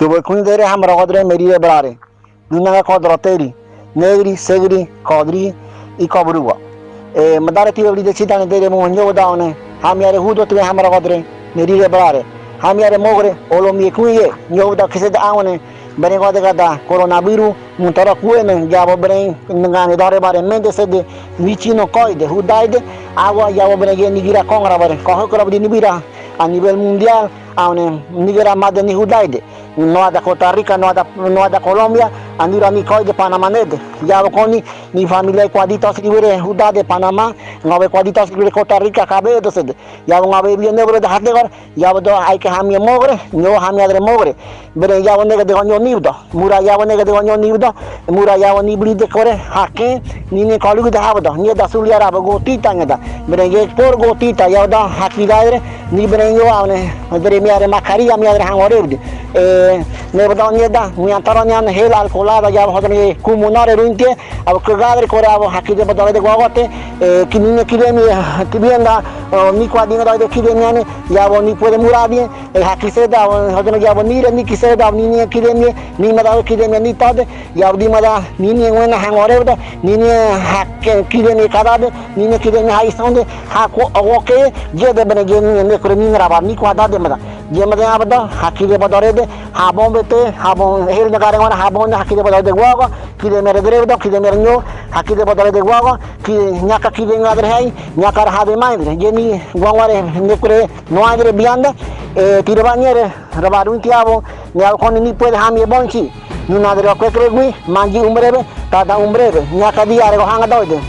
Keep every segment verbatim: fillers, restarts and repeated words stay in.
Tubel kuñi dere, hamarogadre, meri re, bra re. Dunanga kodoro teri, negri, segri, kodri, i koburugua. E, madare tiwe bri de chitane dere mu nyoda one, hamiare hudo tiwe hamarogadre, meri re, bra re. Hamiare mogre, olo mi kuñi ye, nyoda kisede awane, bere gode gada, coronavirus, muntara kuene, yabo bere, ngane dare bare, mende sede, vichino koide, hudaide, agua, yabo bere ge nigira kongra bare, kohe kora bri nibira, a nivel mundial, awane, nigira made ni hudaide. Noa da Costa Rica, noa da, noa da Colombia, anira ni koide Panamá nede. Yabo koni, ni familia kuadito siribire hudade Panamá, ngawe kuadito siribire Costa Rica, kabe do sede. Yabo ngawe bie nebro da hate gor, yabo do aike hamie mogre, nyo hamiadre mogre. Bere yabo nege de nyo nibdo, mura yabo nege de nyo nibdo, mura yabo nibri de kore, hake, nine kolugu de habdo, nye da suliara bo gotita nye da. Bere ye por gotita, yabo da hakidadre, ni bere yo awane, dere miare makaria miadre hangorebdi. E, ne bodo nye da, mi antaro nyan hel alkolada, yabo hodre kumunare runtie, abo kegadre kore abo hakide bodore de guagote, e, kinine kidemi, tibienda, o, ni kuadinga dore de kidemi ane, yabo ni puede murabie, e, hakiseda, abo, hodre yabo nire, ni kiseda, abo nine kidemi, ni mada kidemi, ni tode, yabo di mada, nine wena hangorebda, nine hake, kidemi kadade, nine kidemi haisonde, hako, oke, yede bene, yene, ne kore, nine raba, ni kuadade mada. Yemada abada, hakide bodorede, habon bete, habon, hel nagare ngora, habon, hakide bodorede guago, kide mere deredo, kide mere nyo, hakide bodorede guago, ki, nyaka kide ngadre hai, nyaka rahade maidre, yeni guangware, nekure, noadre bianda, e, tire banyere, rabarun tiabo, ne abo koni ni puede hamie bonchi, nunadre kwekre gui, manji umbrebe, tada umbrebe, nyaka di are go hanga doide.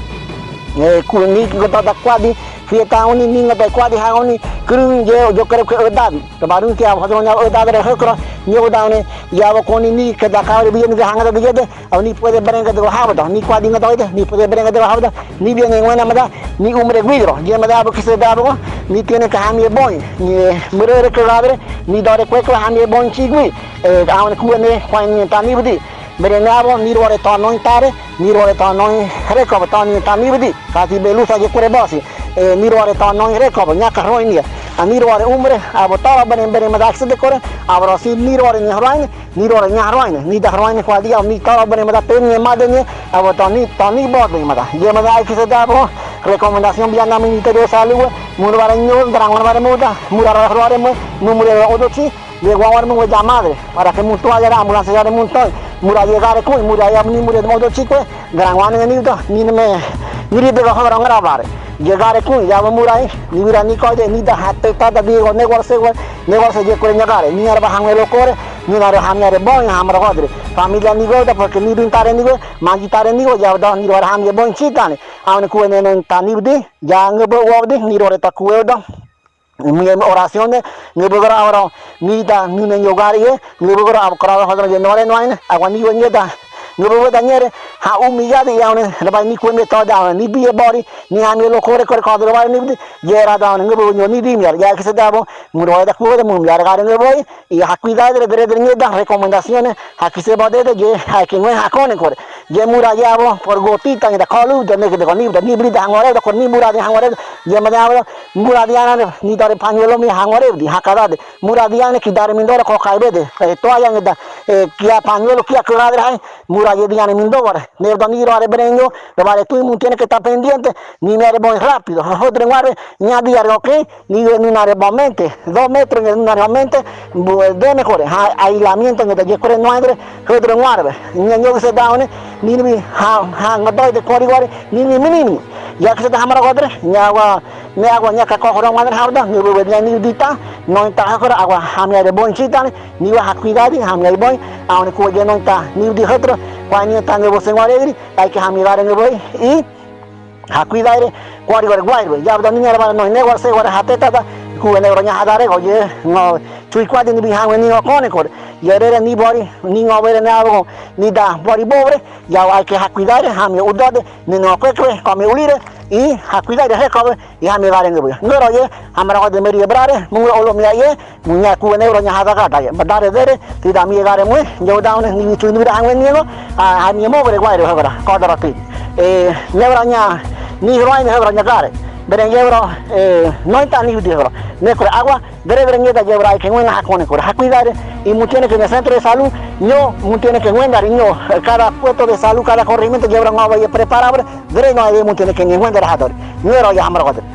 E, ku, ni go tada kuadi, fieta oni, ni ngata kuadi ha oni, kurun je, yo kere ke edadi. Rabarun tiabo, hodro nya edadi re hekro, nyo dane, yabo koni ni keda kawre biye ni hanga doide, Abo ni puede berenge de habda, ni kuadi nga doide, ni puede berenge de habda, ni biene ngwena mada, ni umre guidro, yemada abo kise dabo, ni tiene ke hamie boin, ni murere ke gadre, ni dore kwekwe hamie boin chigui, e, awan kuene, kuene tanibdi, bere nabo, ni rore to noin tare, ni rore to noin reko, to ni tanibdi, kasi belusa je kure bosi, e, ni rore to noin reko, nyaka roin ni, a ni rore umre, abo tara bere bere mada kise de kore, abo rosi ni rore ni roin, Ni rore nya roine, ni da roine kuadi, ni tara bene mada teni mada ni, abo tani, tani bode mada. Yemada ai kise dabo, recomendación biana Ministerio de Salud, munu bare nyo, drangwan bare muda, mura rore mu, mumure odochi, ye guawar mu ya madre, para que mutu aya ambulancia ya mutu, mura ye gare ku, mura ya ni mure odochi ku, drangwan ni do, ni me, ni de go hora ngara bare. Ye gare ku, ya murai, ni mura ni ko de, ni da hatte tada di go ne gor se go, ne gor se ye kore nya gare, ni arba hangwe lo kore, Ni nare hamia re boin hamra godre. Familia ni goda, porque ni bin tare ni go, magi tare ni go, ya da ni rore hamia boin chitane. Aune kue ne non tanibdi, ya nge bo wabdi, ni rore ta kue da. Mi oración de, nge bo gra ora, ni da, ni ne yogari, nge bo gra abkra hodro ye nore noine, agua ni go nyeda. Nge bo da nyere, ha umi ya de, ya ne, reba ni kue me ta da, ni bie bori, ni hamia lo kore, kore kodro ba ni bdi, ye ra da, nge bo nyo ni di mi, ya kise da bo, muro da kue da, mum ya gare nge bo, I ha kuidadre dere dere nyeda recomendaciones, ha kise ba dede ye, ha ki ngwe ha kone kore. Ye mura ye abo, por gotita nyeda kolu, de ne de koni, de ni bri de hangore, de koni mura de hangore, ye mada abo, mura de ana, ni dare pañuelo mi hangore, di ha kadade. Mura de ana ki dare mindora ko kaibede. E, toalla nyeda, e, kia pañuelo kia kuradre hai, mura ye de ana mindora. Ne da ni rore brengo, lo vale tu mu tiene que estar pendiente, ni mere bon rápido. Hodre ngware, nya di argo ke, Ni nunare bamente, dos metros nunare bamente, bu-, de mejore, ha, aislamiento nge da ye kore no andre, hodro ngwarbe. Nya nyo se daune, ni ni ha, ha, nga doide kori gore, ni ni mini ni. Ya kise da hamra godre, nya wa, ne agua nya ka kohoro ngwadre hawda, ni bu, ni dita, no ta ha kore agua, hamia de bon chitane, ni wa ha kuidadi, hamia bon, aune ko ye no ta, ni di hodro, kwa ni ta nge bo se ngware, ai ke hamia gare nge bo, i, Ha kuidare, kuari gore guaire, ya bdo ni ngera bara no, ne gore se gore hate tada, ku ne gore nya hadare go ye, ngo, chui kuadi ni bi hangwe ni ngo kone kore, ye rere ni bori, ni ngo bere ne abo, ni da bori bobre, ya ai ke ha kuidare, hamia udade, ni no kwe kwe, kome ulire, i ha kuidare he kome, i hamia gare nge bo. Ngero ye, hamra go de meri brare, mungo olo mia ye, Muña ku ne oro nya hada ka dai. Ba dare dere, ti da mi gare mue, yo da ne ni tu ni da hangwe ni ngo, a, a mi mo gare guai ro hagara, ko da ra ti. E, ne ora nya, ni ro ni hagara nya gare. Berengewro, eh, no ita ni hudi hewro. Nekura agua, bere berengedaye hewro, ai ke ngwenga hakone kura. Hakuidaire, i muntiene ke ne centro de salud, ño, muntiene ke ngwenga, ño, cada puesto de salud, cada corregimiento, hewro ngóun awaye preparable, bere no ai muntiene ke ngwenga hador. Ño ro ya hamro kote.